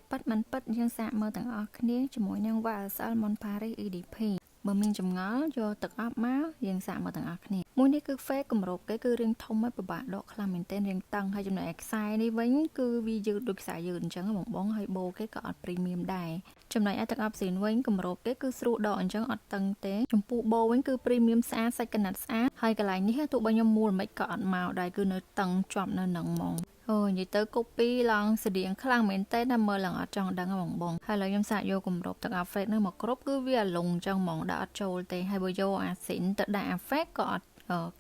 ពិតមិនពិតយើងសាកមើលទាំងអស់គ្នាជាមួយនឹង YSL Mon Paris EDP បើមានចម្ងល់យកទឹកអប់មកយើងសាកមើលទាំងអស់គ្នាមួយនេះគឺ fake គម្របគេគឺរាងធំហើយពិបាកដកខ្លាំងមែនទែនរាងតឹងហើយចំណែកឯខ្សែនេះវិញគឺវាយឺតដូចខ្សែយឺតអញ្ចឹងបងបងហើយបូគេក៏អត់ premium ដែរចំណែកឯទឹកអប់ស៊ីនវិញគម្របគេគឺស្រួលដកអញ្ចឹងអត់តឹងទេចំពោះបូវិញគឺ premium ស្អាតសាច់កណាត់ស្អាតហើយកន្លែងនេះទោះបីខ្ញុំមូលមិនក៏អត់មកដែរគឺនៅតឹងជាប់នៅនឹងហ្មងអូនិយាយទៅ copy ឡើងស្តៀងខ្លាំងមែនតើណាមើលឡើងអត់ចង់ដឹងបងបងហើយឡើយខ្ញុំសាកយកគម្របទឹកអា fake នឹងមកគ្រប់គឺវាអាលងចឹងហ្មងដាក់អត់ចូលទេហើយបើយកអាស៊ីនទៅដាក់អា fake ក៏អត់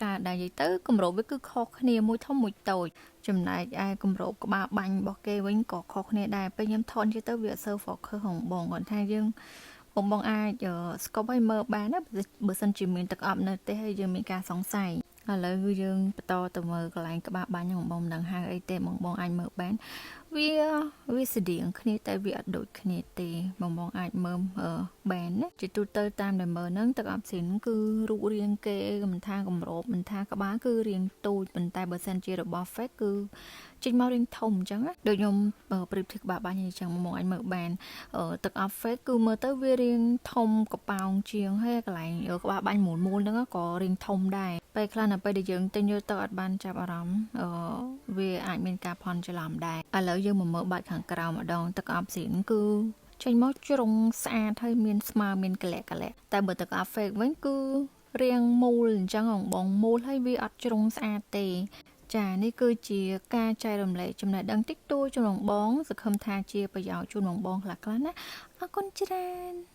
ការដែរនិយាយទៅគម្របវាគឺខុសគ្នាមួយធំមួយតូចចំណែកឯគម្របក្បាលបាញ់របស់គេវិញក៏ខុសគ្នាដែរពេលខ្ញុំថតទៅវាអត់សូវ focus ហងបងគាត់ថាយើងបងបងអាចស្កប់ឲ្យមើលបានណាបើសិនជាមានទឹកអប់នៅទេហើយយើងមានការសង្ស័យឥឡូវគឺយើងបន្តទៅមើលកន្លែងក្បាលបាញ់បងបងមិនដឹងហៅអីទេបងបងអាចមើលបានវាវាស្តៀងគ្នាតែវាអត់ដូចគ្នាទេបងបងអាចមើលបានណាជាទូទៅតាមដែលមើលហ្នឹងទឹកអប់ស៊ីនគឺរូបរាងគេមិនថាគម្របមិនថាក្បាលគឺរាងទូចប៉ុន្តែបើសិនជារបស់ fake គឺចេញមករាងធំអញ្ចឹងដូចខ្ញុំប្រៀបធៀបក្បាលបាញ់អញ្ចឹងមកអាចមើលបានទឹកអប់ fake គឺមើលទៅវារាងធំកប៉ោងជាងហើយកន្លែងក្បាលបាញ់មូលមូលហ្នឹងក៏រាងធំដែរពេលខ្លះនៅពេលដែលយើងទិញយកទៅអត់បានចាប់អារម្មណ៍អឺវាអាចមានការផន់ច្រឡំដែរឥឡូវយើងមកមើលបាច់ខាងក្រៅម្ដងទឹកអប់ស៊ីនគឺចេញមកជ្រុងស្អាតហើយមានស្មើមានកលៈកលៈតែបើទឹកអប់ fake វិញគឺរាងមូលអញ្ចឹងបងមូលហើយវាអត់ជ្រុងស្អាតទេចានេះគឺជាការចែករំលែកចំណេះដឹងតិចតួចជូនបងបងសង្ឃឹមថាជាប្រយោជន៍ជូនបងបងខ្លះៗណាអរគុណច្រើន។